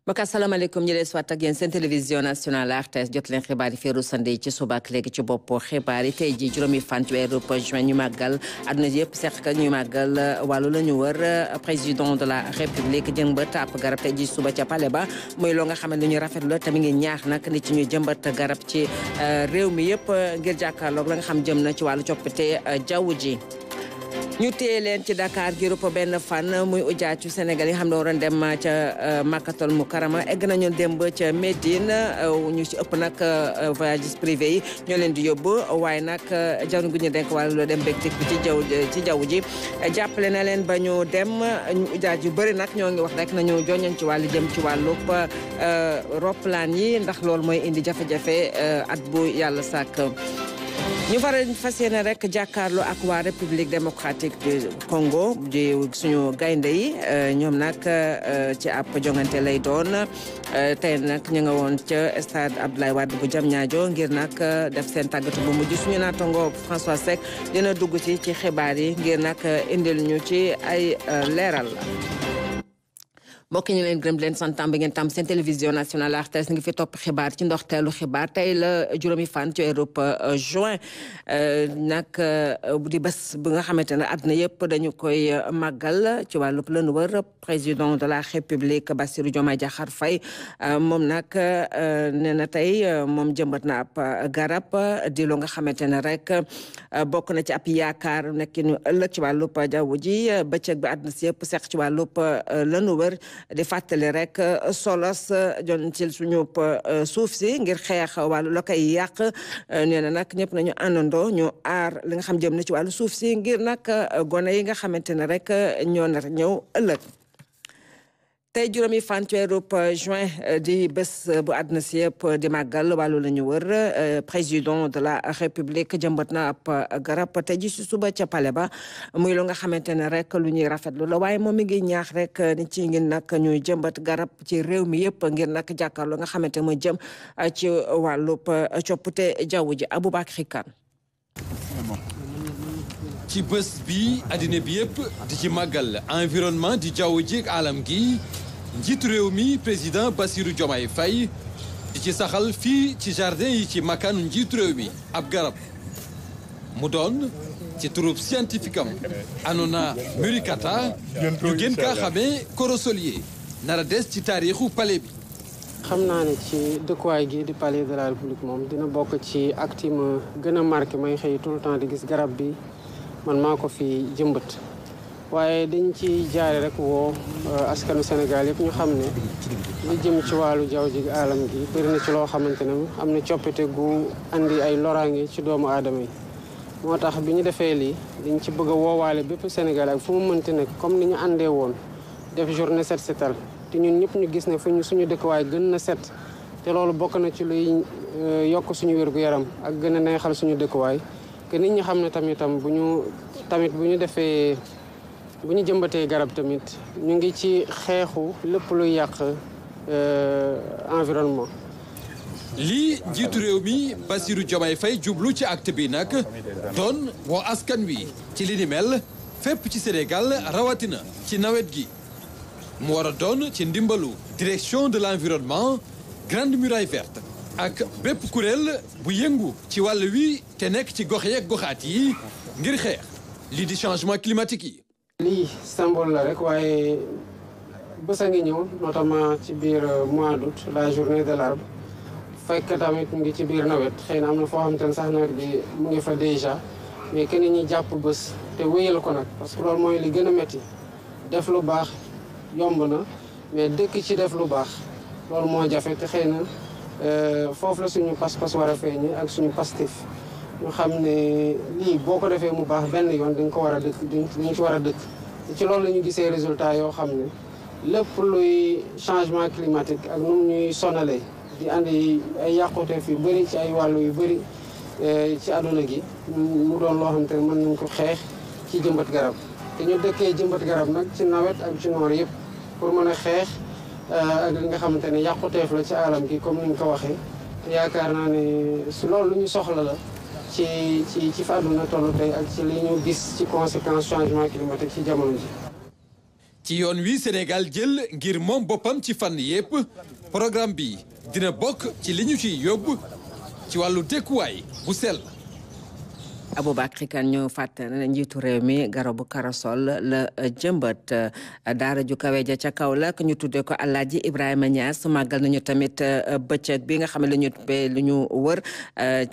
mbokk asalaamaaleykum ñu des waat ak yéen seen télévision nationale RTS jot leen xibaar yi feeru sande ci suba ak léegi ci bopp xibaar yi tey ji juróomi fan ci weeru juin ñu màggal àdduna yëpp seq ñu màggal wàllu la ñu wër président de la république jëmbat ab garab tey ji suba ca palais ba muy loo nga xam ne lu ñu rafetlu la tamit ngi ñaax nag nit ci ñu jëmbat garab ci réew mi yëpp ngir jàkkaarloog la nga xam jëm na ci wàllu coppite jaww ji. ñu téye leen ci Dakar gi rupp benn fan muy ujaatu Sénégal yi xam ne waroon dem ca Makkatul Mukarrama egg nañu démb ca Médine ñu ci ëpp nag voyages privés yi ñoo leen di yóbbu waaye nag jawriñ gu ñu denk wàllu dem beeg dikk bi ci jaww ji jàppale na leen ba ñu dem ñu ujaat yu bëri nag ñoo ngi wax rek nañu joñoon ci wàllu jëm ci wàllub roplaan yi ndax loolu mooy indi jafe-jafe at bu yàlla sàkk. ñu fas yéene rek jàkkaarloo ak waa République démocratique du Congo di suñu gaynde yi ñoom nag ci ab jongante lay doon tey nag ñu nga woon ca stade Abdoulaye Wade bu Diamniadio ngir nag def seen tàggatu bu mujj suñu naatango François Seck dina dugg ci xibaar yi ngir nag indil ñu ci ay leeral. mbokk ñu leen gërëm leen santam bi ngeen tam seen télévision nationale RTS ngi fi topp xibaar ci ndoxteelu xibaar tey la juróomi fan ci weeru juin nag di bés bi nga xamante ne àdduna yëpp dañu koy màggal ci wàllu lënu wër président de la république Bassirou Diomaye Diakhar Faye moom nag nee na tey moom jëmbat na ab garab di lu nga xamante ne rek bokk na ci ab yaakaar nekk ñu ëllëg ci wàllu jaww ji bëccëg bi àdduna si yëpp seq ci wàllu lënu wër di fàttali rek solos jon ci suñu suuf si ngir xeex wàllu la koy yàq nee na nag ñëpp nañu àndandoo ñu aar li nga xam jëm na ci wàllu suuf si ngir nag gone yi nga xamante ne rek ñoo nar ñëw ëllëg. tey juróomi fan ci weeru juin di bés bu àdduna si yëpp di màggal wàllu la ñu wër président de la république jëmbat na ab garab tey ji si suba ca palais ba muy lu nga xamante ne rek lu ñuy rafetlu la waaye moom mi ngi ñaax rek nit ci ngir nag ñuy jëmbat garab ci réew mi yëpp ngir nag jàkkaarloo nga xamante mooy jëm ci wàllub coppite jaww ji Aboubacry Kane. ci bés bi àddina bi yëpp di ci màggal environnement di jaww ji ak alam gi njiitu réew mi président Bassirou Diomaye Faye di ci saxal fii ci jardin yi ci makkaanu njiitu réew mi ab garab mu doon ci turub scientifique am Anona Murikata ñu gën kaa xamee corosolier nara des ci taarixu palais bi. xam naa ne ci dëkkuwaay gi di palais de la république moom dina bokk ci acte yi ma gën a marqué may xëy tout le temps di gis garab bi man maa ko fi jëmbat waaye dañ ci jaare rek woo askanu Sénégal yëpp ñu xam ne li jëm ci wàllu jaww ji alam gi bëri na ci loo xamante ne am na coppite gu andi ay loraange ci doomu aadama yi moo tax bi ñu defee lii dañ ci bëgg a woowaale bépp Sénégal ak fu mu mënti nekk comme ni ñu àndee woon def journée set setal te ñun ñëpp ñu gis ne fu ñu suñu dëkkuwaay gën na set te loolu bokk na ci luy yokk suñu wér-gu-yaram ak gën a neexal suñu dëkkuwaay que nit ñi xam ne tamitam bu ñu jëmbatee garab tamit ñu ngi ci xeexu lépp luy yàq environnement. lii njiitu réew mi Bassirou Diomaye Faye jublu ci acte bi nag doon woo askan wi ci li ni mel fépp ci Sénégal rawatina ci nawet gi mu war a doon ci ndimbalu direction de l'environnement Grande Muraille Verte ak bépp kuréel bu yëngu ci wàll wi te nekk ci gox yeeg goxaat yi ngir xeex lii di changement climatique yi. lii symbole la rek waaye bés a ngi ñëw notamment ci biir mois d'août la journée de l'arbre fekk tamit mu ngi ci biir nawet xëy na am na foo xamante ne sax nawet bi mu ngi fa déjà mais kenn ñi jàpp bés te wéyal ko nag parce que loolu mooy li gën a métti def lu baax yomb na mais dëkk ci def lu baax loolu moo jafe te xëy na foofu la suñu pas-pas war a feeñe ak suñu pastif ñu xam ne lii boo ko defee mu baax benn yoon dañ ko war a dëkk dañ ci war a dëkk ci loolu la ñu gisee résultat yoo xam ne lépp luy changement climatique ak nu ñuy sonalee di andi ay yàquteef yu bëri ci ay wàllu yu bëri ci àdduna gi mu doon loo xam te ne mën nañ ko xeex ci jëmbat garab te ñu dëkkee jëmbat garab nag ci nawet ak ci noor yëpp pour mën a xeex ak li nga xamante ne yàquteef la ci alam gi comme ni ñu ko waxee te yaakaar naa ne su loolu lu ñu soxla la ci fa àdduna toll tey ak ci li ñu gis ci conséquence changement climatique ci jamono ji. ci yoon wi Sénégal jël ngir moom boppam ci fànn yépp programme bi dina bokk ci li ñu ciy yóbbu ci wàllu dëkkuwaay bu sell. Aboubacry Kane ñu fàttali ne njiitu réew mi garabu karasol la jëmbat daara ju kawe ja ca Kaolack ñu tuddee ko Alaaji Ibrahima Niass màggal nañu tamit bëccëg bi nga xam ne lu ñu wër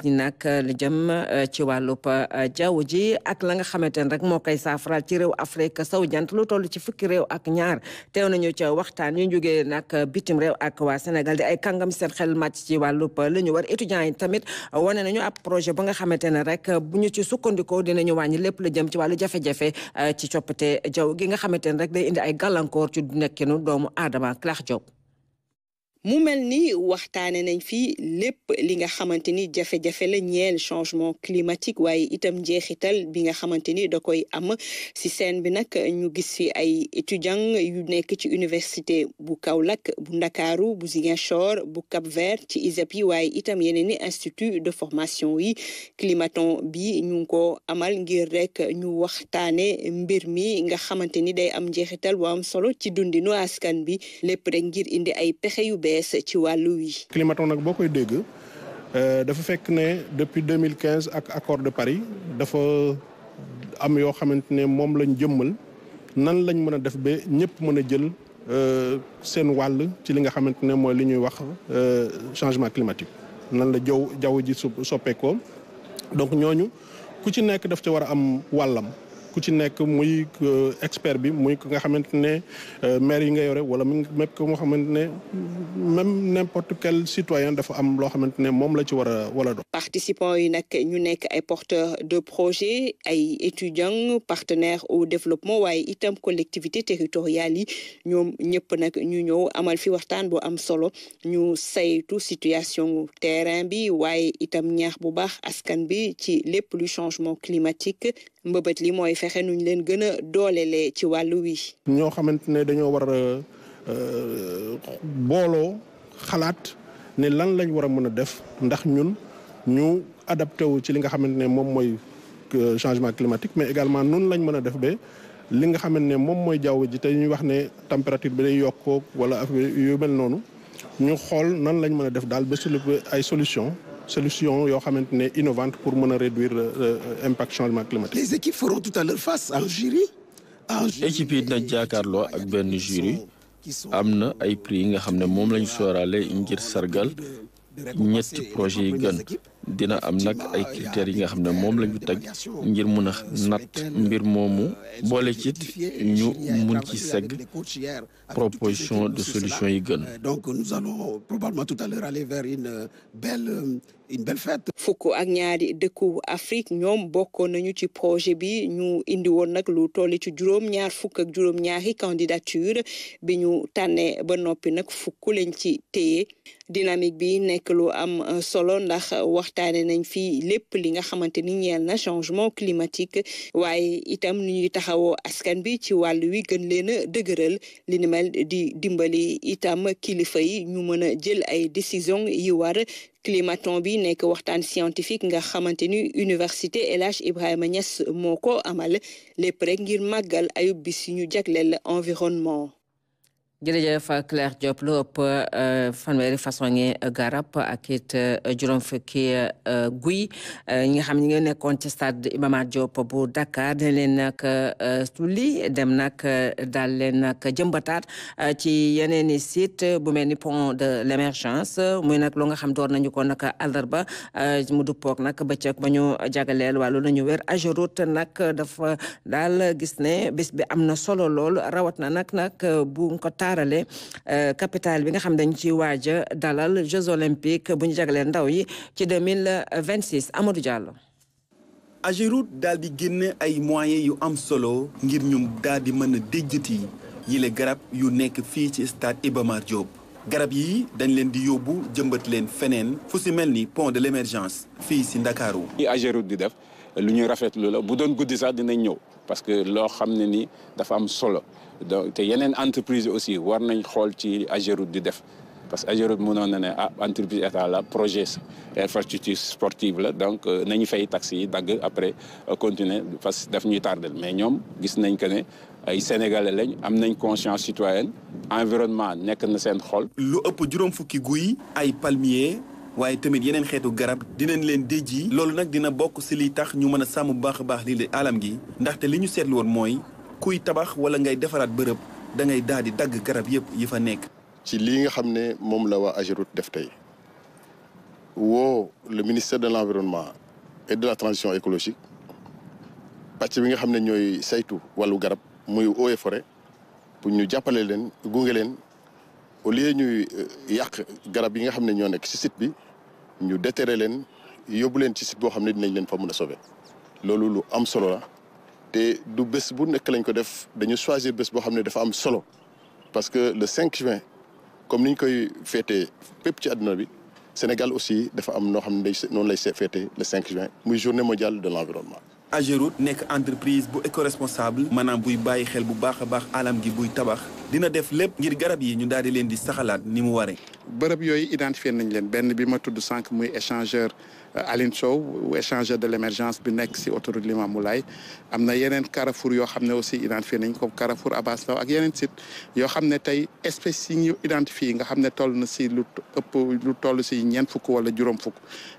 ci nag lu jëm ci wàllub jaww ji ak la nga xamante ne rek moo koy saafaraal ci réew Afrique sowu jant lu toll ci fukki réew ak ñaar teew nañu ca waxtaan ñu jógee nag bitim réew ak waa Sénégal di ay kàngam seen xel màcc ci wàllub lu ñu wër étudiants yi tamit wane nañu ab projet ba nga xamante ne rek bu ñu ci sukkandikoo dinañu wàññi lépp la jëm ci wàllu jafe-jafe ci coppite jaww gi nga xamante ne rek day indi ay gàllankoor ci nekkinu doomu aadama. Claire Diop. mu mel ni waxtaane nañ fi lépp li nga xamante ni jafe-jafe la ñeel changement climatique waaye itam njeexital bi nga xamante ni da koy am si scène bi nag ñu gis fi ay étudiants yu nekk ci université bu Kaolack bu Ndakaaru bu Ziguinchor bu Cap-Vert ci ISEP yi waaye itam yeneen i institut de formation yi climaton bi ñu ngi ko amal ngir rek ñu waxtaane mbir mi nga xamante ni day am njeexital bu am solo ci dundinu askan bi lépp rek ngir indi ay pexe yu bees ci wàllu wi. climaton nag boo koy dégg dafa fekk ne depuis 2015 ak accord de Paris dafa am yoo xamante ne moom lañ jëmmal nan lañ mën a def ba ñëpp mën a jël seen wàll ci li nga xamante ne mooy li ñuy wax changement climatique nan la jaww ji soppeekoo donc ñooñu ku ci nekk daf ci war a am wàllam. ku ci nekk muy expert bi muy ko nga xamante ne maire yi nga yore wala même ko nga xamante ne même n'importe quel citoyen dafa am loo xamante ne moom la ci war a doon. participants yi nag ñu nekk ay porteurs de projet ay étudiants partenaires au développement waaye itam collectivités territoriales yi ñoom ñëpp nag ñu ñëw amal fi waxtaan bu am solo ñu saytu situation terrain bi waaye itam ñaax bu baax askan bi ci lépp lu changement climatique mbëbët li mooy fexe nuñ leen gën a doolelee ci wàllu wi. ñoo xamante ne dañoo war a booloo xalaat ne lan lañ war a mën a def ndax ñun ñu adapté wu ci li nga xamante ne moom mooy changement climatique mais également noonu lañ mën a def ba li nga xamante ne moom mooy jaww ji te ñuy wax ne température bi day yokkoo wala yu mel noonu ñu xool nan lañ mën a def daal ba ay solution yoo xamante ne innovantes pour mën a réduire impact changement climatique. Les équipes feront tout à l'heure face à un jury. équipe yi dina jàkkaarloo ak benn jury am na ay prix yi nga xam ne moom lañu sóoraale ngir sargal ñetti projet yi gën dina am nag ay critères yi nga xam ne moom lañu teg ngir mun a natt mbir moomu boole ci ñu mun ci segg proposition de solution yi gën. Donc nous allons probablement tout à l'heure aller vers une belle fête. fukk ak ñaari dëkku Afrique ñoom bokkoon nañu ci projet bi ñu indi woon nag lu toll ci juróom-ñaar fukk ak juróom-ñaari candidature bi ñu tànnee ba noppi nag fukk lañ ci téye dynamique bi nekk lu am solo ndax waxtaane nañ fi lépp li nga xamante ni ñeel na changement climatique waaye itam ni ñuy taxawoo askan bi ci wàllu wi gën leen a dëgëral li ni mel di dimbali itam kilifa yi ñu mën a jël ay décision yi war climaton bi nekk waxtaan scientifique nga xamante ni université El Hadj Ibrahima Niass moo ko amal lépp rek ngir màggal ayub bis ñu jagleel environnement. jërëjëf Claire Diop lu ëpp fanweeri façon ngi garab ak it juróom fukki guy ñi nga xam ñi nga nekkoon ci stade Iba Mar Diop bu Dakar dina leen nag tulli dem nag daal leen nag jëmbataat ci yeneen i site bu mel ni pont de l'émergence muy nag lu nga xam door nañu ko nag àllarba mu duppoog nag bëccëg ba ñu jagaleel wàllu la ñu wér Ageroute nag dafa daal gis ne bés bi am na solo lool rawat na nag bu ko taarale capital bi nga xam dañ ci waaja dalal Jeux olympiques bu ñu jagleel ndaw yi ci 2026 Amadou Diallo. Ageroute daal di génne ay moyens yu am solo ngir ñu daal di mën a déjjati yile garab yu nekk fii ci stade Iba Mar Diop garab yi dañ leen di yóbbu jëmbat leen feneen fu si mel ni pont de l'émergence fii si Ndakaaru. li Ageroute di def lu ñuy rafetlu la bu doon guddi sax dinañ ñëw parce que loo xam ne ni dafa am solo donc te yeneen entreprise aussi war nañ xool ci Ageroute di def parce que Ageroute mënoon na ne entreprise état la projet infrastructure sportive la donc nañu fay taxes yi dagg après continuer parce que daf ñuy tardel mais ñoom gis nañ que ne ay sénégalais lañ am nañ conscience citoyenne environnement nekk na seen xol. lu ëpp juróom fukki guy ay palmier waaye tamit yeneen xeetu garab dinañ leen déji loolu nag dina bokk si liy tax ñu mën a sàmm bu baax a baax lii di alam gi ndaxte li ñu seetlu woon mooy kuy tabax wala ngay defaraat bërëb da ngay daal di dagg garab yëpp yi fa nekk. ci lii nga xam ne moom la waa Ageroute def tey woo le ministère de l'environnement et de la transition écologique pàcc bi nga xam ne ñooy saytu wàllu garab muy eaux et forêt pour ñu jàppale leen gunge leen au lieu ñuy yàq garab yi nga xam ne ñoo nekk ci site bi ñu déterrer leen yóbbu leen ci site boo xam ne dinañ leen fa mën a sauver loolu lu am solo la te du bés bu nekk lañ ko def dañu choisir bés boo xam ne dafa am solo parce que le 5 juin comme ni ñu koy féetee fépp ci àdduna bi Sénégal aussi dafa am noo xam ne noonu lay féetee le 5 juin muy journée mondiale de l'environnement. Ageroute nekk entreprise bu éco-responsable maanaam buy bàyyi xel bu baax a baax alam gi buy tabax dina def lépp ngir garab yi ñu daal di leen di saxalaat ni mu waree. bërëb yooyu identifié nañ leen benn bi ma tudd sànq muy échangeur Aline Sow échangeur de l'émergence bi nekk si autoroute Limamoulaye am na yeneen carrefour yoo xam ne aussi identifié nañ ko carrefour Abass Ndao ak yeneen site yoo xam ne tey espèces yi ñu identifié nga xam ne toll na si lu toll si ñeent fukk wala juróom fukk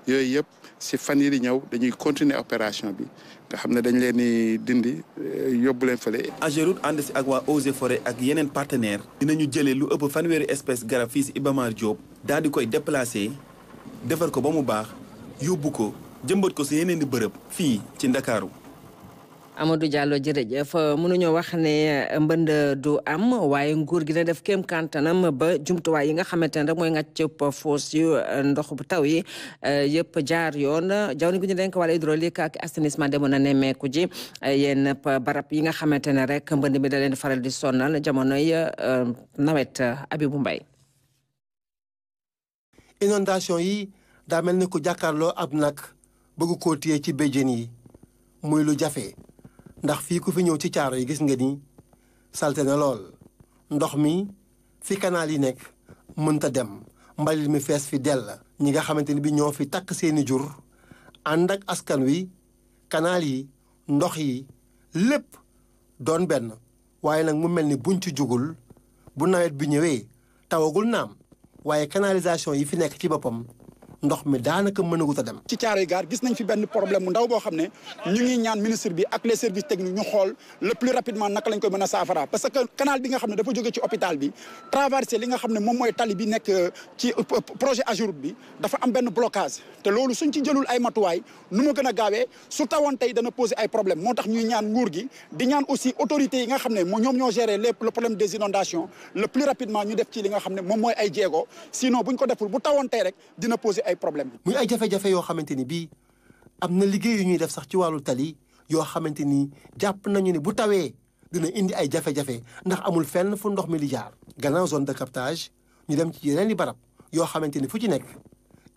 yooyu yëpp si fan yi di ñëw dañuy continuer opération bi nga xam ne dañ leen di dindi yóbbu leen fële. Ageroute ànd si ak waa Eaux et Forêts ak yeneen partenaires dinañu jëlee lu ëpp fanweeri espèce garab fii si Iba Mar Diop daal di koy déplacer defar ko ba mu baax yóbbu ko jëmbat ko si yeneen di bërëb fii ci Ndakaaru. Amadou Diallo jërëjëf mënuñoo wax ne mbënd du am waaye nguur gi na def kéem kantanam ba jumtuwaay yi nga xamante ne rek mooy ngàcc foos yu ndox bu taw yi yëpp jaar yoon jawriñ gu ñu denk wala hydraulique ak assainissement demoon na nemmeeku ji yenn barab yi nga xamante ne rek mbënd mi da leen faral di sonal jamonoy nawet Abibou Mbaye. inondation yi daa mel ni ku jàkkaarloo ab nag bëgg koo téye ci béjjén yi muy lu jafe. ndax fii ku fi ñëw ci caaro yi gis nga ni salte na lool ndox mi fi canal yi nekk mënta dem mbalit mi fees fi dell ñi nga xamante ni bi ñoo fi takk seeni jur ànd ak askan wi canal yi ndox yi lépp doon benn waaye nag mu mel ni buñ ci jugul bu nawet bi ñëwee tawagul naam waaye canalisation yi fi nekk ci boppam ndox mi daanaka mënagut a dem. ci Thiaroye Gare gis nañ fi benn problème mu ndaw boo xam ne ñu ngi ñaan ministre bi ak les services techniques ñu xool le plus rapidement naka lañ koy mën a saafara parce que canal bi nga xam ne dafa jóge ci hôpital bi traversé li nga xam ne moom mooy tali bi nekk ci projet Ageroute bi dafa am benn blocage te loolu suñ ci jëlul ay matuwaay nu mu gën a gaawee su tawoon tey dana poser ay problème moo tax ñuy ñaan nguur gi di ñaan aussi autorités yi nga xam ne ñoom ñoo gérer le problème des inondations le plus rapidement ñu def ci li nga xam ne moom mooy ay jéego sinon buñ ko deful bu tawoon tey rek dina poser ay problème muy ay jafe-jafe yoo xamante ni bii am na liggéey yu ñuy def sax ci wàllu tali yoo xamante ni jàpp nañu ne bu tawee dina indi ay jafe-jafe ndax amul fenn fu ndox mi di jaar. gannaaw zone de captage ñu dem ci yeneen i barab yoo xamante ni fu ci nekk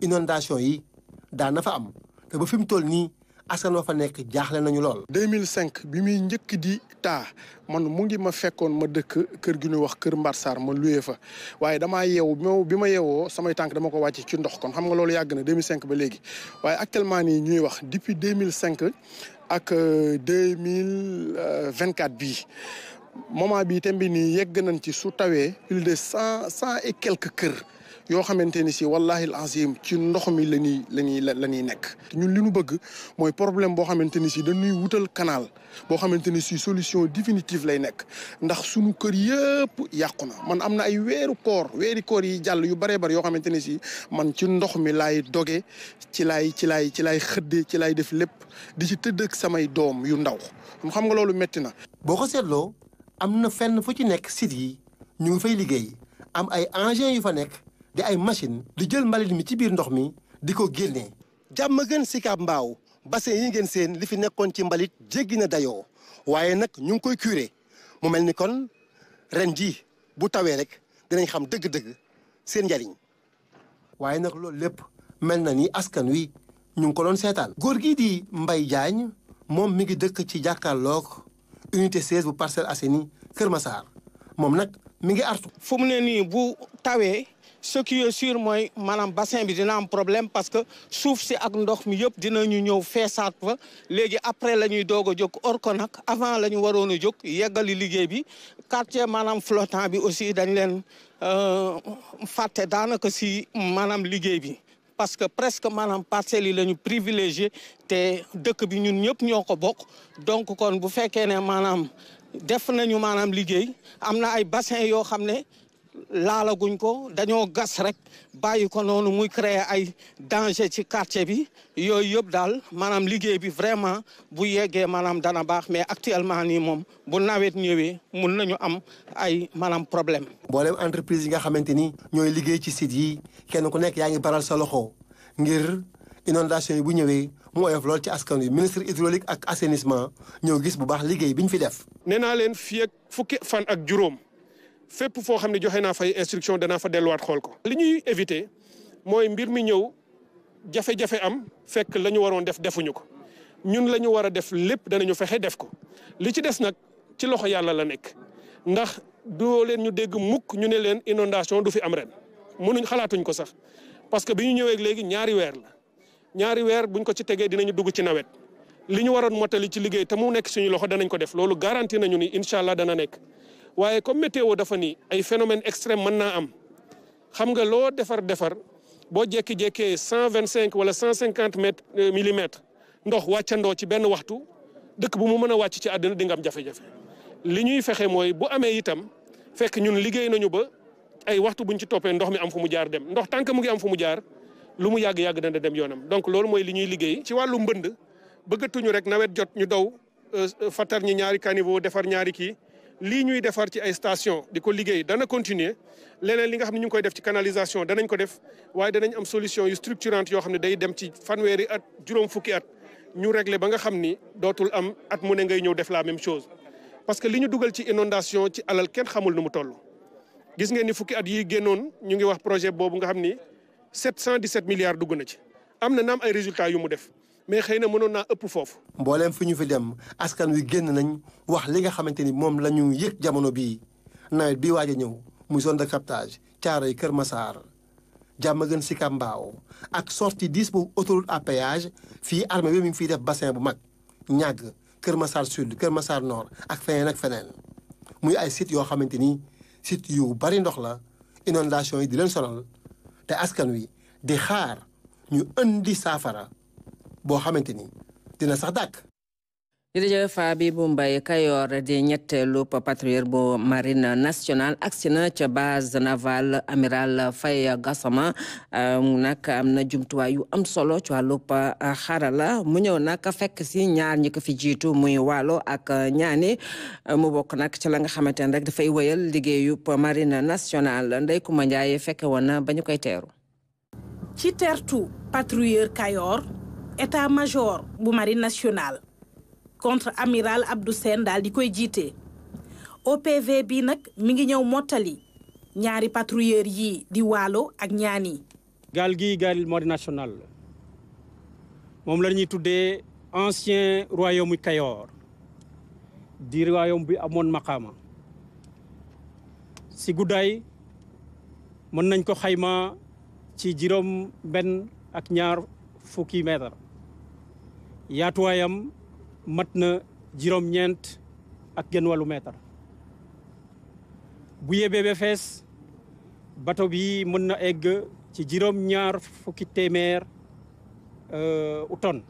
inondation yi daan na fa am te ba fi mu toll nii askan wa fa nekk jaaxle nañu lool. 2005 bi muy njëkk di taa man mu ngi ma fekkoon ma dëkk kër gi ñuy wax kër Mbar Sarr ma loué fa waaye damaa yeewu bi ma yeewoo samay tànk dama ko wàcc ci ndox kon xam nga loolu yàgg na 2005 ba léegi waaye actuellement nii ñuy wax depuis 2005 ak 2024 bii moment bii tam bi nii yegg nañ ci su tawee plus de cent et quelques kër yoo xamante ni si wallahi al-azim ci ndox mi la ñuy nekk. ñun li ñu bëgg mooy problème boo xamante ni si dañuy wutal canal boo xamante ni si solution définitive lay nekk ndax sunu kër yëpp yàqu na man am na ay weeri koor yi jàll yu baree bari yoo xamante ni si man ci ndox mi laay doge ci laay xëdde ci laay def lépp di ci tëdd ak samay doom yu ndaw xam nga loolu metti na. boo ko seetloo am na fenn fu ci nekk site yi ñu ngi fay liggéey am ay engins yu fa nekk. di ay machine di jël mbalit mi ci biir ndox mi di ko génnee. Diamaguène Sicap Mbao bassin yi ngeen seen li fi nekkoon ci mbalit jéggi na dayoo waaye nag ñu ngi koy curé mu mel ni kon ren ji bu tawee rek dinañ xam dëgg-dëgg seen njariñ waaye nag loolu lépp mel na ni askan wi ñu ngi ko doon seetaan. góor gii di Mbaye Diagne moom mi ngi dëkk ci jàkkaarloog unité 16 bu Parcelles Assainies Kër Massar moom nag mi ngi artu. fu mu ne nii bu tawee ce qui est sûr mooy maanaam bassin bi dina am problème parce que suuf si ak ndox mi yëpp dinañu ñëw feesaat fa léegi après la ñuy doog a jóg or ko nag avant la ñu waroon a jóg yeggali liggéey bi quartier maanaam flottant bi aussi dañ leen fàtte daanaka si maanaam liggéey bi parce que presque maanaam parcelles yi la ñu privilégié te dëkk bi ñun ñëpp ñoo ko bokk donc kon bu fekkee ne maanaam def nañu maanaam liggéey am na ay bassin yoo xam ne laalaguñ ko dañoo gas rek bàyyi ko noonu muy créer ay danger ci quartier bi yooyu yëpp daal maanaam liggéey bi vraiment bu yeggee maanaam dana baax mais actuellement nii moom bu nawet ñëwee mun nañu am ay maanaam problème. mboolem entreprise yi nga xamante ni ñooy liggéey ci site yi kenn ku nekk yaa ngi baral sa loxo ngir inondation yi bu ñëwee mu oyof lool ci askan wi ministre hydraulique ak assainissement ñoo gis bu baax liggéey bi ñu fi def. nee naa leen fii ak fukki fan ak juróom. fépp foo xam ne joxe naa fay instruction danaa fa delluwaat xool ko. li ñuy éviter mooy mbir mi ñëw jafe-jafe am fekk la ñu waroon def defuñu ko ñun la ñu war a def lépp danañu fexe def ko li ci des nag ci loxo yàlla la nekk ndax doo leen ñu dégg mukk ñu ne leen inondation du fi am ren mënuñ xalaatuñ ko sax parce que bi ñu ñëwee léegi ñaari weer buñ ko ci tegee dinañu dugg ci nawet li ñu waroon motali ci liggéey te mu nekk suñu loxo danañ ko def loolu garanti nañu ni incha allah dana nekk. waaye comme météo dafa ni ay phénomène extrême mën naa am xam nga loo defar boo jékki-jékkee 125 wala 150 millimètres ndox wàccandoo ci benn waxtu dëkk bu mu mën a wàcc ci àddina di nga am jafe-jafe. li ñuy fexe mooy bu amee itam fekk ñun liggéey nañu ba ay waxtu buñ ci toppee ndox mi am fu mu jaar dem ndox tant que mu ngi am fu mu jaar lu mu yàgg-yàgg dana dem yoonam donc loolu mooy li ñuy liggéey. ci wàllu mbënd bëggatuñu rek nawet jot ñu daw fattar ñi ñaari caniveau defar ñaari kii. lii ñuy defar ci ay station di ko liggéey dana continuer leneen li nga xam ne ñu ngi koy def ci canalisation danañ ko def waaye danañ am solution yu structurante yoo xam ne day dem ci fanweeri at juróom fukki at ñu régler ba nga xam ni dootul am at mu ne ngay ñëw def la même chose. parce que li ñu dugal ci inondation ci alal kenn xamul nu mu toll gis ngeen ni fukki at yi génnoon ñu ngi wax projet boobu nga xam ni 717 milliards dugg na ci am na naam ay résultats yu mu def. mais xëy na mënoon naa ëpp foofu. mbooleem fi ñu fi dem askan wi génn nañ wax li nga xamante ni moom la ñu yëg jamono bii nawet bii waaj a ñëw muy zone de captage Thiaroye Kër Massar Diamaguène Sicap Mbao ak sortie 10 bu autoroute à péage fii armée bi mi ngi fiy def bassin bu mag ñàgg Kër Massar Sud Kër Massar Nord ak feneen ak feneen muy ay sites yoo xamante ni sites yu bari ndox la inondation yi di leen sonal te askan wi di xaar ñu indi saafara. boo xamante ni dina sax dàkk. jërëjëf Habibou Mbaye Kayor di ñetteelu patrouilleur bu marine nationale agsi na ca base navale amiral Faye Gassama nag am na jumtuwaay yu am solo ci wàllub xarala mu ñëw nag fekk si ñaar ñi ko fi jiitu muy Waalo ak Ñaani mu bokk nag ci la nga xamante ne rek dafay wëyal liggéeyub marine nationale Ndeye Coumba Ndiaye fekke woon na ba ñu koy teeru. ci teertu patrouilleur Kayor. état-major bu marine nationale contre amiral Abdou Sène daal di koy jiite OPV bi nag mi ngi ñëw mottali ñaari patrouilleur yi di Waalo ak Ñaani. gaal gi gaal marine nationale moom la ñuy tuddee ancien royaume Kayor di royaume bi amoon maqaama si guddaay mën nañ ko xayma ci juróom benn ak ñaar fukki mètre yaatuwaayam mat na juróom-ñeent ak genn wàllu mètre bu yebee ba fees bato bi mën na egg ci juróom-ñaar fukki téeméer tonnes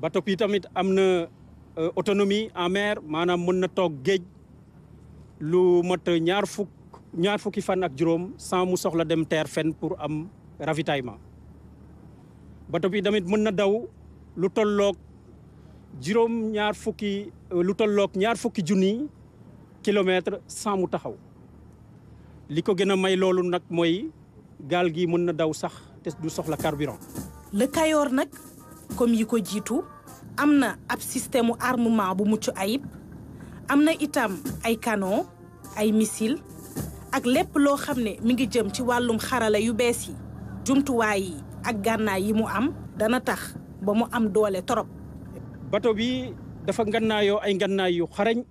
bato bi tamit am na autonomie en mer maanaam mën na toog géej lu mat ñaar fukki fan ak juróom sans mu soxla dem terre fenn pour am ravitaillement bato bi tamit mën na daw lu tolloog ñaar fukki junni kilomètre sans mu taxaw li ko gën a may loolu nag mooy gaal gi mën na daw sax te du soxla carburant. le Kayor nag comme yi ko jiitu am na ab système mu armement bu mucc ayib am na itam ay canon ay missile ak lépp loo xam ne mi ngi jëm ci wàllum xarala yu bees yi jumtuwaay yi ak gànnaay yi mu am dana tax ba mu am doole torop. bato bi dafa ngannaayoo ay ngannaay yu xarañ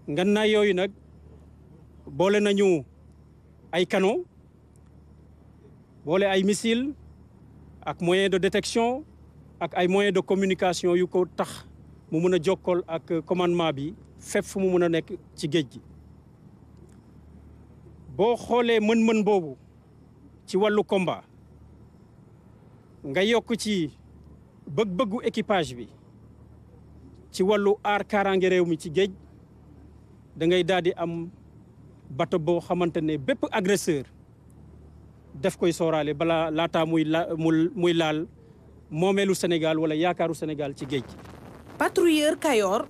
ngannaay yooyu nag boole nañu ay canaux boole ay missiles ak moyens de détection ak ay moyens de communication yu ko tax mu mën a jokkool ak commandement bi fépp fu mu mën a nekk ci géej gi. boo xoolee mën-mën boobu ci wàllu combat nga yokk ci bëgg-bëggu équipage bi ci wàllu aar kaaraange réew mi ci géej da ngay daal di am bateau boo xamante ne bépp agresseur def koy sooraale balaa laataa muy laal moomeelu Sénégal wala yaakaaru Sénégal ci géej gi. patrouilleur Kayor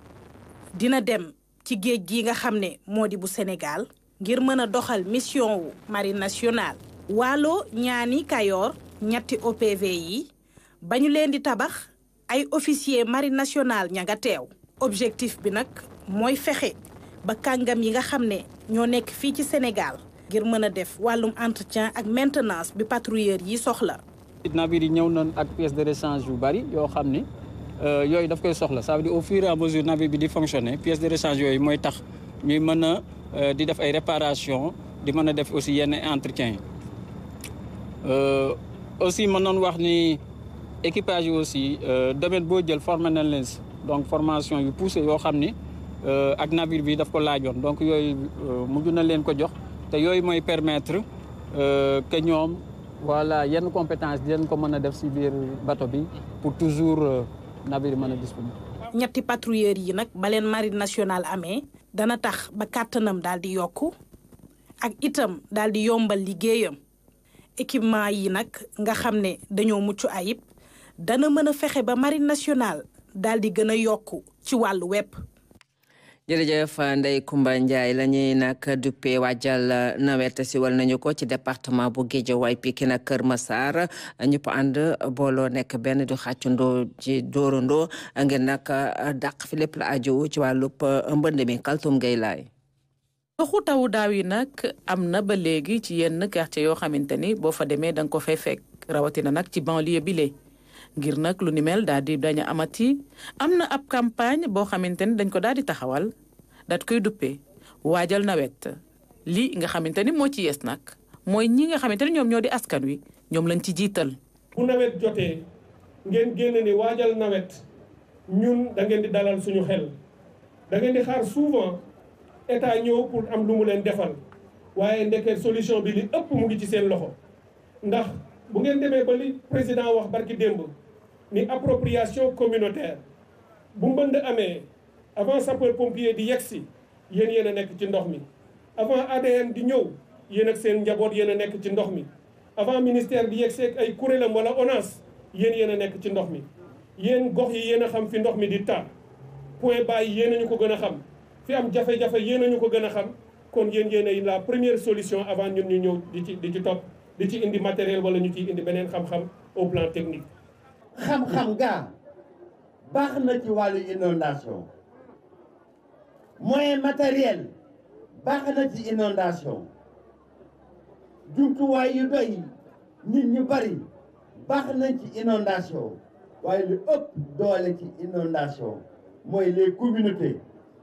dina dem ci géej gi nga xam ne moo di bu Sénégal ngir mën a doxal mission wu marine nationale. Waalo ñaani Kayor ñetti OPV yi ba ñu leen di tabax ay officier marine nationale ña nga teew. objectif bi nag mooy fexe ba kàngam yi nga xam ne ñoo nekk fii ci Sénégal ngir mën a def wàllum entretien ak maintenance bi patrouilleur yi soxla. navire yi ñëw nañ ak pièces de rechange yu bari yoo xam ne yooyu daf koy soxla ça veut dire au fur et à mesure navire bi di fonctionner pièces de rechange yooyu mooy tax ñuy mën a di def ay réparation di mën a def aussi yenn entretien yi aussi mën nañ wax ni équipage yi aussi domaine boo jël formé nañ leen si donc formation yu poussé yoo xam ni ak navire bi daf ko laajoon donc yooyu mujj na leen ko jox te yooyu mooy permettre que ñoom voilà yenn compétence di leen ko mën a def si biir bateau bi pour toujours navire mën a disponible. ñetti patrouilleurs yi nag ba leen marine nationale amee dana tax ba kàttanam daal di yokku ak itam daal di yombal liggéeyam équipement yi nag nga xam ne dañoo mucc ayib dana mën a fexe ba marine nationale daal di gën a yokku ci wàllu web. jërëjëf Ndeye Comba Ndiaye la ñuy nag duppee waajal nawet si wal nañu ko ci département bu Guédiawaye Pikine ak Kër Massar ñëpp ànd booloo nekk benn di xàccandoo ci dóorandoo ngeen nag dàq fi lépp la aju ci wàllub mbënd mi Kaltum Gueye laay. ndoxu tawu daaw yi nag am na ba léegi ci yenn quartier yoo xamante ni boo fa demee da nga ko fay fekk rawatina nag ci banlieue bi lee ngir nag lu ni mel daal di dañu amati am na ab campagne boo xamante ni dañ ko daal di taxawal daat koy duppee waajal nawet lii nga xamante ni moo ci yees nag mooy ñi nga xamante ni ñoom ñoo di askan wi ñoom lañ ci jiital. bu nawet jotee ngeen génn ni waajal nawet ñun da ngeen di dalal suñu xel da ngeen di xaar souvent état ñëw pour am lu mu leen defal waaye ndeke solution bi li ëpp mu ngi ci seen loxo ndax bu ngeen demee ba li président wax barki démb ni appropriation communautaire bu mbënd amee avant sapeur pompier di yegsi yéen a nekk ci ndox mi avant ADM di ñëw yéen ak seen njaboot yéen a nekk ci ndox mi avant ministère di yegsi ak ay kuréelam wala ONAS yéen a nekk ci ndox mi yéen gox yi yéen a xam fi ndox mi di taa point bas yi yéen a ñu ko gën a xam fi am jafe-jafe yéen a ñu ko gën a xam kon yéen a la première solution avant ñun ñu ñëw di ci topp di ci indi matériel wala ñu ciy indi beneen xam-xam au plan technique. xam-xam gaa baax na ci wàllu inondation moyen matériel baax na ci inondation jumtuwaay yu doy nit ñu bari baax nañ ci inondation waaye lu ëpp doole ci inondation mooy les communautés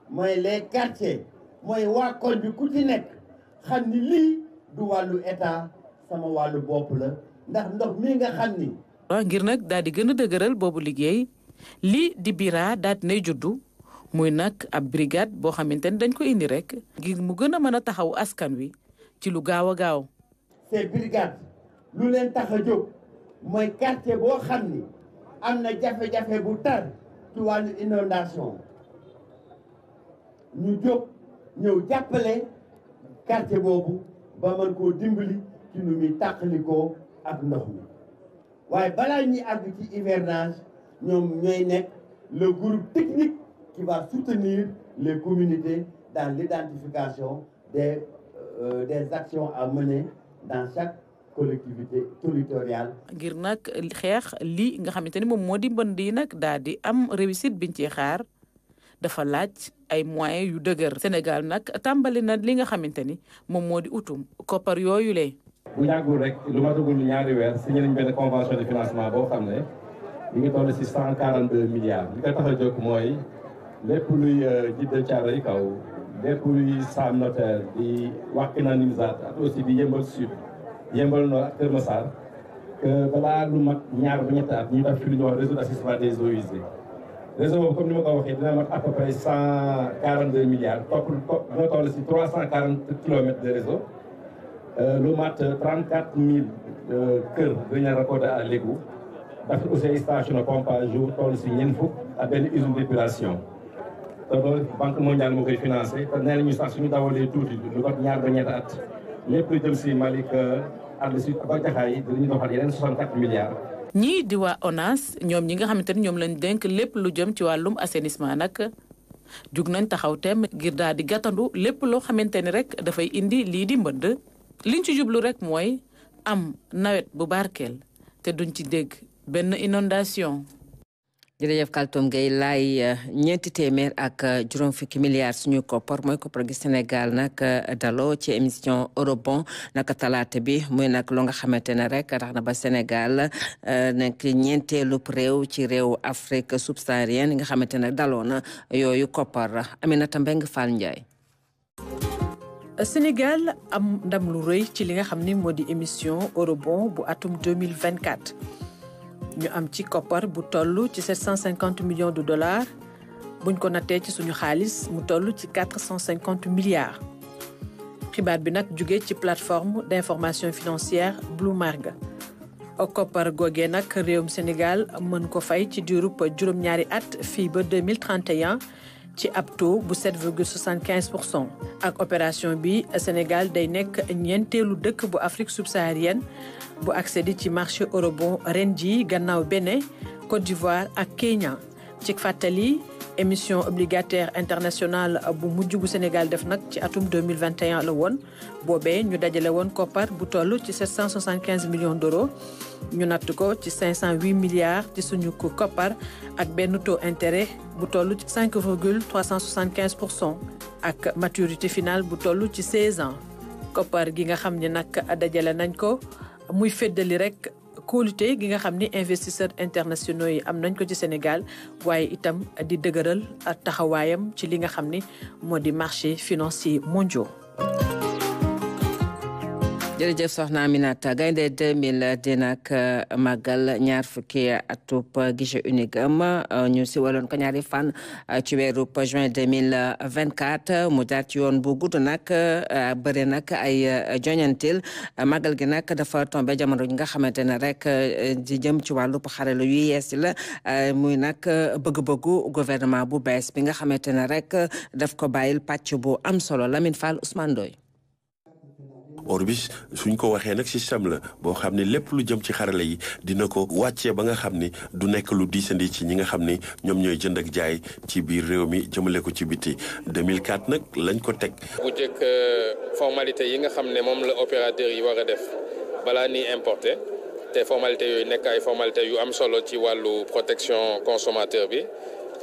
mooy les quartiers mooy waa koñ bi ku ci nekk xam ni lii du wàllu état sama wàllu bopp la ndax ndox mi nga xam ni. ngir nag daal di gën a dëgëral boobu liggéey lii di bira daal di nay juddu muy nag ab brigade boo xamante ni dañ ko indi rek ngir mu gën a mën a taxaw askan wi ci lu gaaw a gaaw. ces brigades lu leen tax a jóg mooy quartier boo xam ni am na jafe-jafe bu tar ci wàllu inondation ñu jóg ñëw jàppale quartier boobu ba mën koo dimbali ci nu muy tàqalikoo ak ndox mi waaye balaa ñuy àgg ci hivernage ñoom ñooy nekk le groupe technique qui va soutenir les communautés dans l'identification des actions à mener dans chaque collectivité territoriale. ngir nag xeex lii nga xamante ni moom moo di mbënd yi nag daal di am réussite biñ ci xaar dafa laaj ay moyens yu dëgër. Sénégal nag tàmbali na li nga xamante ni moom moo di utum koppar yooyu lee. bu yàggul rek lu matagul ñaari weer signé nañ benn convention de financement boo xam ne mi ngi toll ci 142 milliards li ko tax a jóg mooy lépp luy jiital caaro yi kaw depuis Sam Notaire di Wakhinane Nimzatt ak aussi di Yeumbeul Sud Yeumbeul Nord ak Keur Massar que balaa lu mat ñaar ba ñetti at ñu def fi lu ñuy wax réseau d'assistement des eaux usées réseau boobu comme ni ma ko waxee dina mat à peu près 142 milliards dina toll si 340 kilomètres de réseau lu mat 34 000 kër dañu raccordé à l'égout daf aussi ay station de pompage yu toll si ñeent fukk ak benn usine d'épuration te loolu banque mondiale moo koy financé te nee nañu sax suñu dawalee tuuti lu mat ñaar ba ñetti at lépp lu jëm si Malika ak si ba Jaxaay dinañu doxal yeneen 64 milliards. ñii di waa ONAS ñoom ñi nga xamante ni ñoom lañ dénk lépp lu jëm ci wàllum assainissement nag jug nañ taxaw tem ngir daal di gàttandu lépp loo xamante ni rek dafay indi lii di mbënd liñ ci jublu rek mooy am nawet bu barkeel te duñ ci dégg benn inondation. jërëjëf Kaltoum Gueye laay ñeenti téeméer ak juróom fukki milliards suñu koppar mooy koppar gi Sénégal nag daloo ci émission Eurobond naka talaata bi muy nag lu nga xamante ne rek tax na ba Sénégal nekk ñeenteelu réew ci réew Afrique subsaharienne nga xamante ne daloo na yooyu koppar Aminata Mbengue Fall Ndiaye. Sénégal am ndam lu rëy ci li nga xam ni moo di émission Eurobond bu atum 2024. ñu am ci koppar bu toll ci 750 millions de dollars buñ ko nattee ci suñu xaalis mu toll ci 450 milliards xibaar bi nag jóge ci plateforme d'information financière Bloomberg koppar googee nag réewum Sénégal mën ko fay ci diirub juróom-ñaari at fii ba 2031 ci ab taux bu 7,75%. ak opération bi Sénégal day nekk ñeenteelu dëkk bu Afrique subsaharienne bu accédé ci marché eurobond ren ji gannaaw Bénin Côte d'Ivoire ak Kenya ci fàttali émission obligataire internationale bu mujj bu Sénégal def nag ci atum 2021 la woon boobee ñu dajale woon koppar bu toll ci 775 millions d'euros ñu natt ko ci 508 milliards ci suñu ko koppar ak benn taux intérêt bu toll ci 5,375% ak maturité finale bu toll ci 16 ans koppar gi nga xam ne nag dajale nañ ko muy feddali rek kóolute gi nga xam ni investisseurs internationaux yi am nañ ko ci Sénégal waaye itam di dëgëral taxawaayam ci li nga xam ni moo di marché financier mondiaux. jërëjëf soxna Aminata Gaynde 2000 di nag màggal ñaar fukki atub guichet unique am ñu si waloon ko ñaari fan ci weeru juin 2024 mu jaar ci yoon bu gudd nag bëri nag ay joñantil màggal gi nag dafa tombé jamono gi nga xamante ne rek di jëm ci wàllu xarala yu yees la muy nag bëgg-bëggu gouvernement bu bees bi nga xamante ne rek daf ko bàyyil pàcc bu am solo Lamine Fall Ousmane Ndoye. Orbis suñ ko waxee nag système la boo xam ne lépp lu jëm ci xarala yi dina ko wàccee ba nga xam ni du nekk lu diisandi ci ñi nga xam ni ñoom ñooy jënd ak jaay ci biir réew mi jëmale ko ci biti 2004 nag lañ ko teg. bu njëkk formalité yi nga xam ne moom la opérateur yi war a def balaa ni importer te formalité yooyu nekk ay formalité yu am solo ci wàllu protection consommateur bi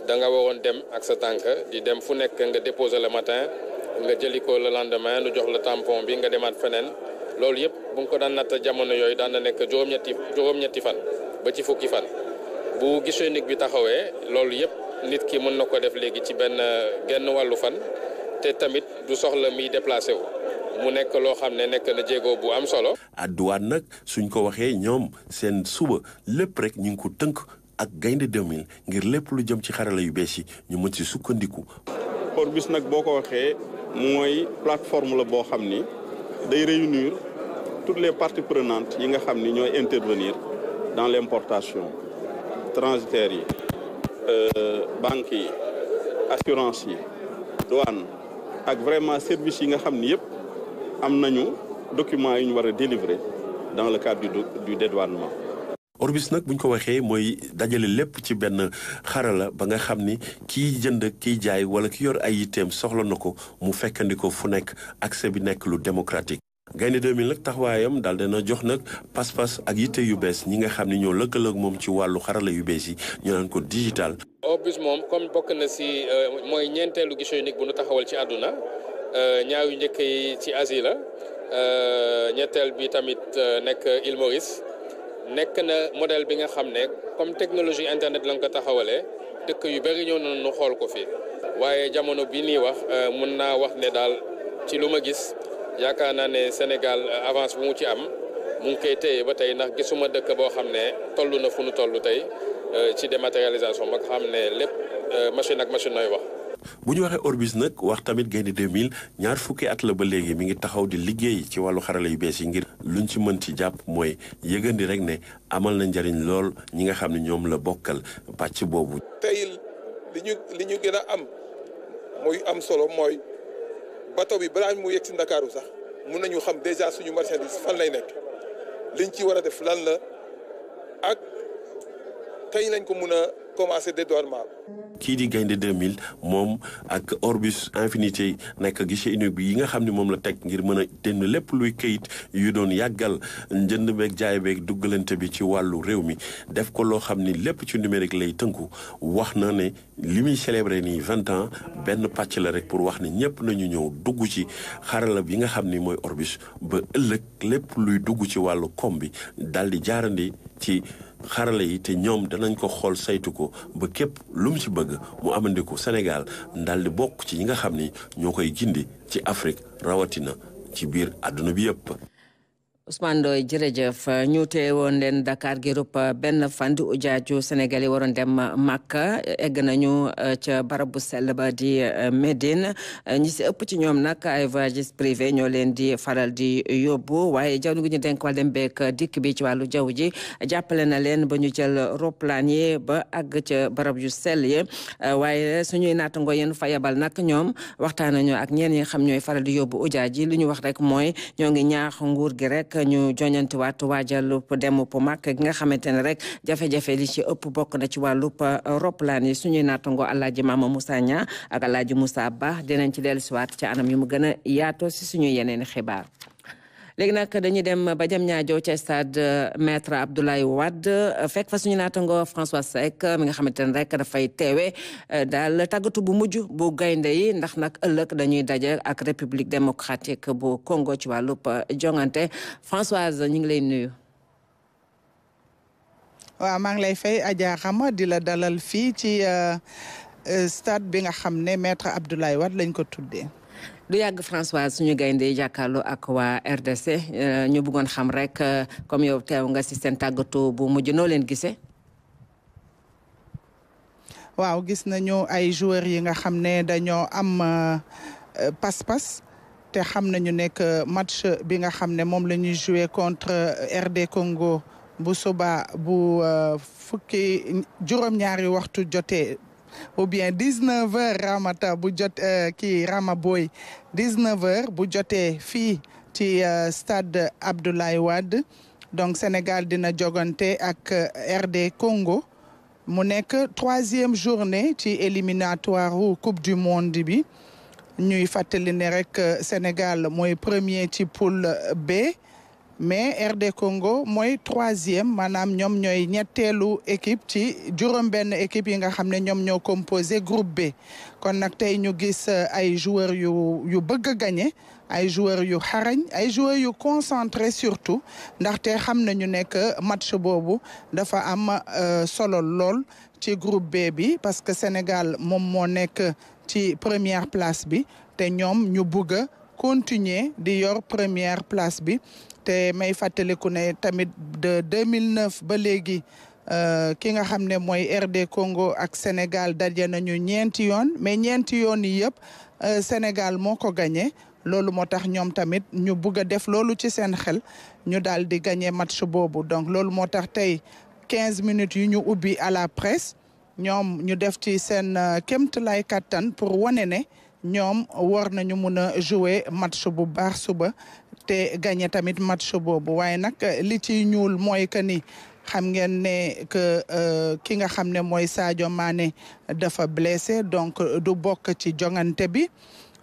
da nga waroon dem ak sa tànk di dem fu nekk nga déposer le matin. nga jëli ko le lendemain nu jox la tampon bi nga demaat feneen loolu yëpp bu nga ko daan natt jamono yooyu daan na nekk juróom-ñetti fan ba ci fukki fan bu guichet unique bi taxawee loolu yëpp nit ki mën na ko def léegi ci benn genn wàllu fan te tamit du soxla muy déplacé wu mu nekk loo xam ne nekk na jéego bu am solo. Douane nag suñ ko waxee ñoom seen suba lépp rek ñu ngi ko tënk ak Gaynde 2000 ngir lépp lu jëm ci xarala yu bees yi ñu mën ci sukkandiku. Orbis nag boo ko waxee mooy plateforme la boo xam ni day réunir toutes les parties prenantes yi nga xam ni ñooy intervenir dans l'importation transitaires yi banques yi assurance yi douane ak vraiment services yi nga xam ni yëpp am nañu documents yi ñu war a délivrer dans le cadre du dédouanement. Orbis nag buñ ko waxee mooy dajale lépp ci benn xarala ba nga xam ni kiy jënd kiy jaay wala ki yor ay yitteem soxla na ko mu fekkandi ko fu nekk accès bi nekk lu démocratique. Gaynde 2000 nag taxawaayam daal dana jox nag pas-pas ak yitte yu bees ñi nga xam ni ñoo lëkkaloog moom ci wàllu xarala yu bees yi ñu naan ko digital. Orbis moom comme bokk na si mooy ñeenteelu guichet unique bu nu taxawal ci àdduna ñaar yu njëkk yi ci Asie la ñetteel bi tamit nekk Île Maurice. nekk na modèle bi nga xam ne comme technologie internet la nga ko taxawalee dëkk yu bëri ñëw nañu xool ko fii waaye jamono bi nii wax mun naa wax ne daal ci lu ma gis yaakaar naa ne Sénégal avance bu mu ci am mu ngi koy téye ba tey ndax gisuma dëkk boo xam ne toll na fu nu toll tey ci dématérialisation ba nga xam ne lépp machine ak machine nooy wax. bu ñu waxee Orbus nag wax tamit Gaynde 2000 ñaar fukki at la ba léegi mi ngi taxaw di liggéey ci wàllu xarala yu bees yi ngir luñ ci mën ci jàpp mooy yëgandi rek ne amal na njariñ lool ñi nga xam ne ñoom la bokkal pàcc boobu. tey li ñu gën a am muy am solo mooy bateau bi balaa mu yegg si Ndakaaru sax mun nañu xam déjà suñu marchandise fan lay nekk liñ ci war a def lan la ak kañ lañ ko mun a commencer dédouanement. kii di Gaynde 2000 moom ak Orbus Infinité nekk guichet unique bi yi nga xam ne moom la teg ngir mën a dënn lépp luy këyit yu doon yàggal njënd beeg jaay beeg duggalante bi ci wàllu réew mi def ko loo xam ni lépp ci numérique lay tënku wax na ne li muy célébrer nii 20 ans benn pàcc la rek pour wax ne ñëpp nañu ñëw dugg ci xarala bi nga xam ni mooy Orbus ba ëllëg lépp luy dugg ci wàllu koom bi daal di jaarandi ci xarala yi te ñoom danañ ko xool saytu ko ba képp lu mu ci bëgg mu amandi ko Sénégal daal di bokk ci ñi nga xam ni ñoo koy gindi ci Afrique rawatina ci biir àdduna bi yëpp. Ousmane Ndoye jërëjëf ñu teewoon leen Dakar girub benn fan di ujaaju Sénégal yi waroon dem Makka egg nañu ca barab bu sell ba di Médine ñi si ëpp ci ñoom nag ay voyages privés ñoo leen di faral di yóbbu waaye jaww gi ñu denk wàll dem beek dikk bi ci wàllu jaww ji jàppale na leen ba ñu jël roplaan yi ba àgg ca barab yu sell yi waaye suñuy naataango yéen fa yabal nag ñoom waxtaan nañu ak ñeen ñi xam ñooy faral di yóbbu ujaaj yi li ñu wax rek mooy ñoo ngi ñaax nguur gi rek ñu joñantiwaat waajal dem po Makka gi nga xamante ne rek jafe-jafe li ci ëpp bokk na ci wàllub roplaan yi suñuy naatango Alaaji Mama Moussa Nia ak Alaaji Moussa Ba dinañ ci dellusiwaat ci anam yu mu gën a yaatoo si suñuy yeneen xibaar. léegi nag dañuy dem ba jam ñaajo ca stade maître Abdoulaye Wade fekk fa suñu naatango François Seck mi nga xamante ne rek dafay teewe daal tàggatu bu mujj bu gaynde yi ndax nag ëllëg dañuy daje ak République démocratique bu Congo ci wàllub jongante Françoise ñu ngi lay nuyu. waaw maa ngi lay fay Adja Xama di la dalal fii ci stade bi nga xam ne maître Abdoulaye Wade lañ ko tuddee. du yàgg Françoise suñu gaynde jàkkaarloo ak waa RDC ñu bëggoon xam rek comme yow teew nga si seen tàggatu bu mujj noo leen gisee. waaw gis nañu ay joueurs yi nga xam ne dañoo am pas-pas te xam nañu nekk match bi nga xam ne moom la ñuy jouer contre RD Congo bu suba bu fukki juróom-ñaari waxtu jotee. ou bien 19h Ramata bu jot kii Rama Boy 19h bu jotee fii ci stade Abdoulaye Wade donc Sénégal dina jogante ak RD Congo mu nekk 3e journée ci éliminatoire Coupe du Monde bi ñuy fàttali ne rek Sénégal mooy premier ci poule B mais RD Congo mooy 3e maanaam ñoom ñooy ñetteelu équipe ci juróom-benn équipe yi nga xam ne ñoom ñoo composé groupe B kon nag tey ñu gis ay joueurs yu bëgg a gagné ay joueurs yu xarañ ay joueurs yu concentré surtout ndaxte xam nañu nekk match boobu dafa am solo lool ci groupe B bi parce que Sénégal moom moo nekk ci première place bi te ñoom ñu bëgg a continuer di yor première place bi. te may fàttaliku ne tamit de 2009 ba léegi ki nga xam ne mooy RD Congo ak Sénégal daje nañu ñeenti yoon mais ñeenti yoon yi yëpp Sénégal moo ko gagné loolu moo tax ñoom tamit ñu bugg a def loolu ci seen xel ñu daal di gagné match boobu donc loolu moo tax tey 15 minutes yu ñu ubbi à la presse ñoom ñu def ci seen kéemtalaay kattan pour wane ne ñoom war nañu mun a jouer match bu baax suba te gagné tamit match boobu waaye nag li ci ñuul mooy que ni xam ngeen ne que ki nga xam ne mooy Sadio Mané dafa blessé donc du bokk ci jongante bi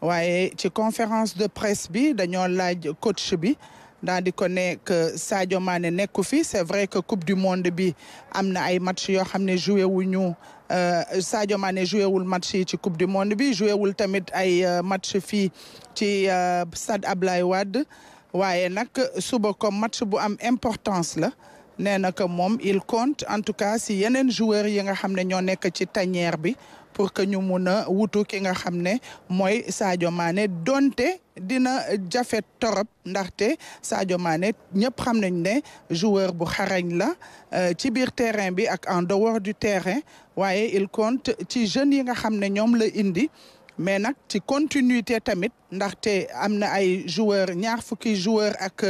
waaye ci conférence de presse bi dañoo laaj coach bi daal di ko ne que Sadio Mané nekku fi c'est vrai que Coupe du Monde bi am na ay match yoo xam ne joué wuñu Sadio Mané joué wul match yi ci Coupe du Monde bi joué wul tamit ay match fii ci stade Abdoulaye Wade waaye nag suba comme match bu am importance la nee na que moom il compte en tout cas si yeneen joueurs yi nga xam ne ñoo nekk ci tanière bi pour que ñu mun a wutu ki nga xam ne mooy Sadio Mané donte dina jafe torop ndaxte Sadio Mané ñëpp xam nañ ne joueur bu xarañ la ci biir terrain bi ak en dehors du terrain waaye il compte ci jeunes yi nga xam ne ñoom la indi mais nag ci continuité tamit ndaxte am na ay joueurs ñaar fukki joueurs ak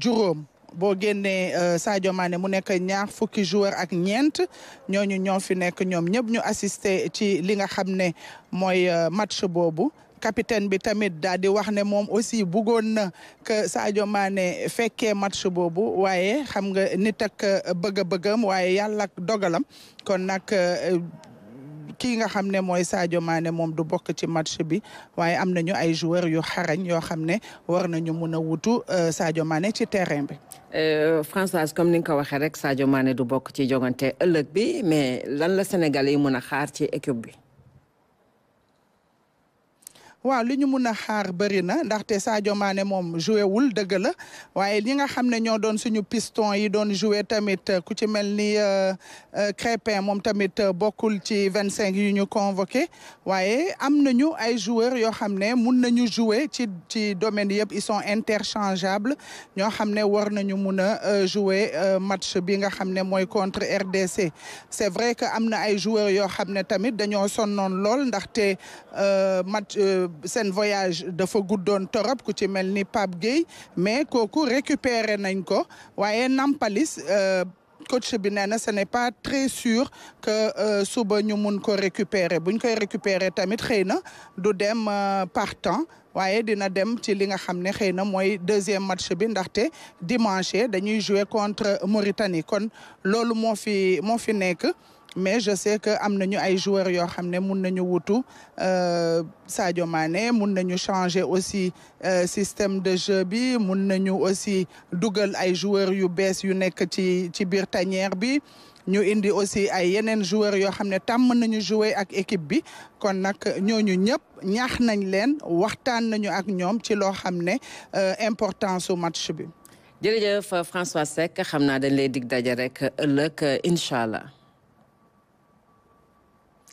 juróom boo génnee Sadio Mané mu nekk ñaar fukki joueur ak ñeent ñooñu ñoo fi nekk ñoom ñëpp ñu assisté ci li nga xam ne mooy match boobu capitaine bi tamit daal di wax ne moom aussi bëggoon na que Sadio Mané fekkee match boobu waaye xam nga nit ak bëgg-bëggam waaye yàlla ak dogalam kon nag kii nga xam ne mooy Sadio Mané moom du bokk ci match bi waaye am nañu ay joueurs yu xarañ yoo xam ne war nañu mun a wutu Sadio Mané ci terrain bi. Françoise comme ni nga ko waxee rek Sadio Mané du bokk ci jogante ëllëg bi mais lan la Sénégalais yi mun a xaar ci équipe bi. waaw li ñu mun a xaar bëri na ndaxte Sadio Mané moom joué wul dëgg la waaye ñi nga xam ne ñoo doon suñu piston yi doon joué tamit ku ci mel ni Crépin moom tamit bokkul ci 25 yu ñu convoqué waaye am nañu ay joueurs yoo xam ne mun nañu joué ci domaine yëpp ils sont interchangeables ñoo xam ne war nañu mun a joué match bi nga xam ne mooy contre RDC c'est vrai que am na ay joueurs yoo xam ne tamit dañoo sonnoon lool ndaxte match seen voyage dafa guddoon torop ku ci mel ni Pape Gueye mais kooku récupéré nañ ko waaye Nampalis coach bi nee na ce n'est pas très sûr que suba ñu mun ko récupérer buñ koy récupérer tamit xëy na du dem partant waaye dina dem ci li nga xam ne xëy na mooy deuxième match bi ndaxte dimanche dañuy jouer contre Mauritanie kon loolu moo fi nekk mais je sais que am nañu ay joueurs yoo xam ne mun nañu wutu Sadio Mané mun nañu changer aussi système de jeu bi mun nañu aussi dugal ay joueurs yu bees yu nekk ci biir tanière bi ñu indi aussi ay yeneen joueurs yoo xam ne tàmm nañu jouer ak équipe bi kon nag ñooñu ñëpp ñaax nañ leen waxtaan nañu ak ñoom ci loo xam ne importance su match bi. jërëjëf François Seck xam naa dañ lay dig daje rek ëllëg incha allah.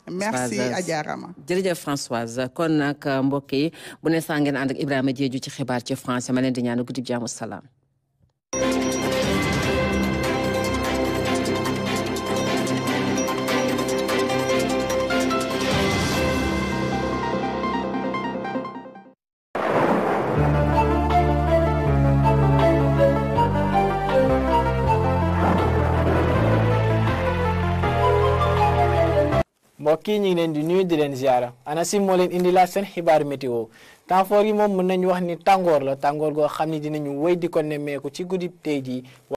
merci Adjarama jërëjëf Françoise kon nag mbokk yi bu ne saa ngeen ànd ak Ibrahima Diédhiou ci xibaar ci français ma leen di ñaan guddi jàmm salaam. mbokk yi ñu ngi leen di nuyu di leen ziara ANACIM moo leen indi la seen xibaar météo temps fort yi moom mën nañu wax ni tàngoor la tàngoor goo xam ni dinañu wéy di ko nemmeeku ci guddi tey jii